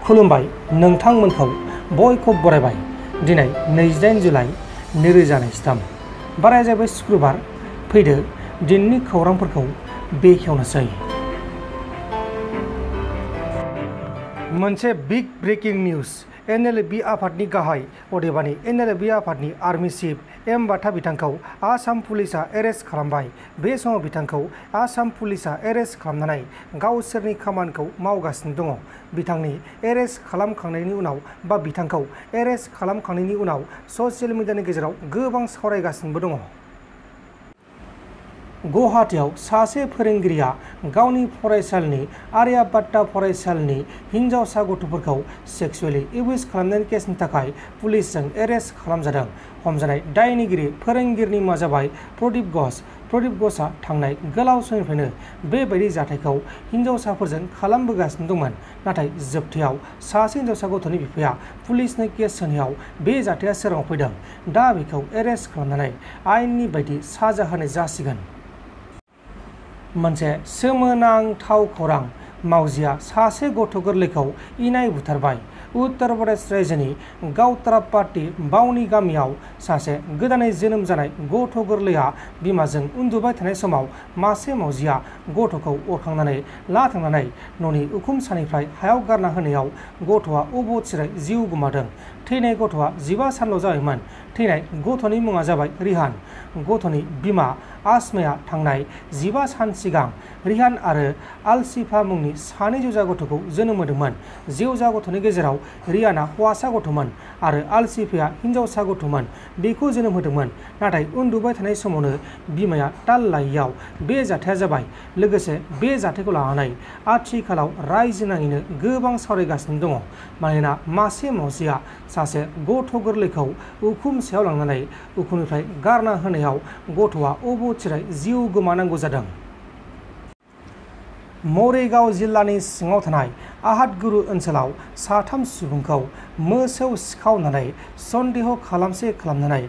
खुलुमबाय नोंथांमोनखौ बयखौबो बरायबाय। दिनै 28 जुलाइ 2023 बाराया जाबाय शुक्रबार। फैदो दिननि खौरांफोरखौ बेखेवनोसै। मोनसे बिग ब्रेकिं निउज। NLB आफादनि गाहाय अदेबानि NLB आफादनि आर्मि चिफ एम बाथा बिथांखौ आसाम पुलिसा एरेस्ट खालामबाय। बे समाव बिथांखौ आसाम पुलिसा एरेस्ट खालामनानै गावसोरनि खामानिखौ मावगासिनो दङ। बिथांनि एरेस्ट खालामखांनायनि उनाव बिथांखौ एरेस्ट खालामखांनायनि उनाव ससियेल मिडियानि गेजेराव गोबां सावरायगासिनोबो दङ। गुवाहाटीआव सासे फोरोंगिरिया गावनि फरायसालिनि आर्याबाट्टा फरायसालिनि हिन्जावसा गथ'फोरखौ सेक्सुवेलि एब्यूज खालामनायनि केसनि थाखाय पुलिसजों एरेस्ट खालामजादों। हमजानाय दायनिगिरि फोरोंगिरिनि मुङा जाबाय प्रदीप घोष। प्रदीप घोषआ थांनाय गोलाव समनिफ्रायनो बेबायदि जाथायखौ हिन्जावसाफोरजों खालामबोगासिनो दंमोन। नाथाय जोबथायाव सासे हिन्जावसा गथ'नि बिफाया पुलिसनो केस होनायाव बे जाथाया सोराङाव फैदों। दा बेखौ एरेस्ट खालामनानै आयेननि बायदि साजा होनाय जासिगोन। मोनसे सोमोनांथाव खौरां। मावजिया सासे गथ' गोरलैखौ इनाय बुथारबाय। उत्तर प्रदेश रायजोनि गावतरापाटी बावनी गामियाव सासे गोदानै जोनोम जानाय गथ' गोरलैया बिमाजों उन्दुबाय थानाय समाव मासे मावजिया गथ'खौ अरखांनानै लाथांनानै न'नि उखुम सानिफ्राय हायाव गारना होनायाव गथ'आ अबथिरायै जिउ गोमादों। थैनाय गथ'आ 15 सानल' जाबायमोन। थैनाय गथ'नि मुङा जाबाय रिहान। गथ'नि बिमा आसमाया थांनाय 15 सान सिगां रिहान आरो आलशिफा मुंनि सानै जेवजा गथ'खौ जोनोम होदोंमोन। जेवजा गथ'नि गेजेराव रिहाना हौवासा गथ'मोन आरो आलशिफाया हिन्जावसा गथ'मोन। बेखौ जोनोम होदोंमोन। नाथाय उन्दुबाय थानाय समावनो बिमाया ताल लायैयाव बे जाथाया जाबाय। लोगोसे बे जाथायखौ लानानै आथिखालाव रायजो नाङैनो गोबां सावरायगासिनो दङ। मानोना मासे मावजिया सासे गथ' गोरलैखौ उखुम सायाव लांनानै उखुमनिफ्राय गारना होनायाव गथ'आ अबथिरायै जिउ गोमानांगौ जादों। मरिगाव जिल्लानि सिङाव थानाय आहतगुरु ओनसोलाव साथाम सुबुंखौ मोसौ सिखावनानै सन्देह खालामनानै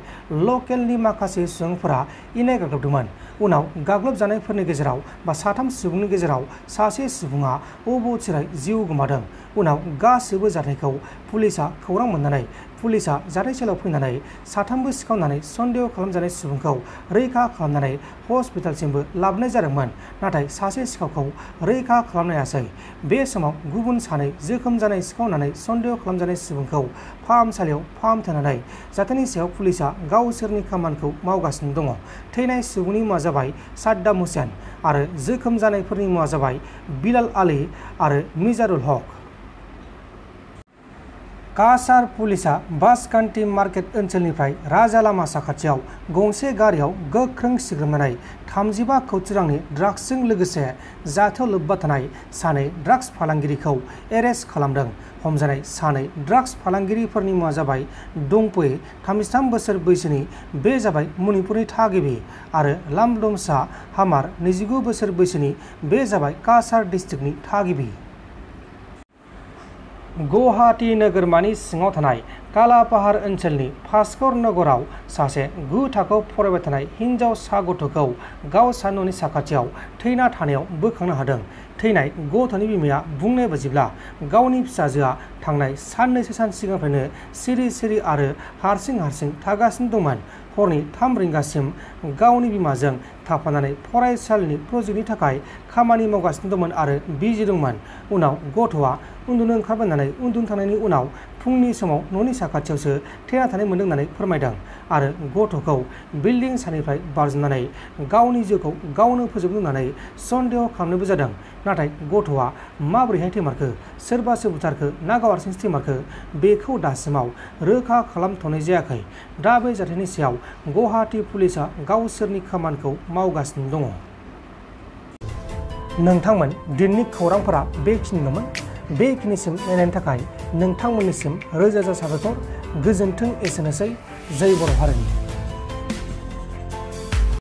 लकेलनि माखासे सुबुंफोरा इनाय गाग्लोबदोंमोन। उनाव गाग्लोबजानायफोरनि गेजेराव साथाम सुबुंनि गेजेराव सासे सुबुङा अबथिरायै जिउ गोमादों। उनाव गासैबो जाथायखौ पुलिसा खौरां मोननानै पुलिसा जाथायसालियाव फैनानै साथामबो सिखावनानै सन्देह खालामजानाय सुबुंखौ रैखा खालामनानै हस्पिटालसिमबो लाबोनाय जादोंमोन। नाथाय सासे सिखावखौ रैखा खालामनो हायासै। बे समाव गुबुन सानै जोखोम जानाय सिखावनानै सन्देह खालामजानाय सुबुंखौ फाहामसालियाव फाहामथायनानै जाथायनि सायाव पुलिसा गावसोरनि खामानिखौ मावगासिनो दङ। थैनाय सुबुंनि मुङा जाबाय साद्दाम हुसैन आरो जोखोम जानायफोरनि मुङा जाबाय बिलाल आली आरो मिजानुल हक। काछार पुलिसा बासकान्टि मार्केट ओनसोलनिफ्राय राजा लामा साखाथियाव गंसे गारियाव गोख्रों सिग्रोमनानै 35 कौटि रांनि ड्राग्सजों लोगोसे जाथायाव लोब्बा थानाय सानै ड्राग्स फालांगिरिखौ एरेस्ट खालामदों। हमजानाय सानै ड्राग्स फालांगिरिफोरनि मुङा जाबाय दंपुई 33 बोसोर बैसोनि, बे जाबाय मणिपुरनि थागिबि, आरो लामडमसा हामार 29 बोसोर बैसोनि, बे जाबाय काछार डिस्ट्रिक्टनि थागिबि। गुवाहाटी नोगोरमानि सिङाव थानाय कालापाहार ओनसोलनि भास्कर नगराव सासे 9 थाखोआव फरायबाय थानाय हिन्जावसा गथ'खौ गावसा न'नि साखाथियाव थैना थानायाव बोखांनो हादों। थैनाय गथ'नि बिमाया बुंनाय बायदिब्ला गावनि फिसाजोआ थांनाय साननैसो सान सिगांनिफ्रायनो सिरि सिरि आरो हारसिं थागासिनो दंमोन। हरनि 3 रिंगासिम गावनि बिमाजों थाफानानै फरायसालिनि प्रजेक्टनि थाखाय खामानि मावगासिनो दंमोन आरो बिजि दंमोन। उनाव गथ'आ उन्दुनो ओंखारबोनानै उन्दुनो थांनायनि उनाव फुंनि समाव न'नि साखाथियावसो थैना थानाय मोन्दों होननानै फोरमायदों आरो गथ'खौ बिल्डिं सानिफ्राय बारजुमनानै गावनि जिउखौ गावनो फोजोबनो होननानै सन्देह खालामनायबो जादों। नाथाय गथ'आ माबोरैहाय थैमारखो, सोरबासो बुथारखो ना गाव हारसिंसो थैमारखो, बेखौ दासिमाव रोखा खालामथ'नाय जायाखै। दा बे जाथायनि सायाव गुवाहाटी पुलिसा गावसोरनि खामानिखौ मावगासिनो दङ। नोंथांमोन दिननि खौरांफोरा बेखिनिल'मोन। बेखिनिसिम नायनायनि थाखाय नोंथांमोननिसिम रोजा रोजा साबायखर। गोजोन्थों। एसेनोसै। जय बर' हारिनि।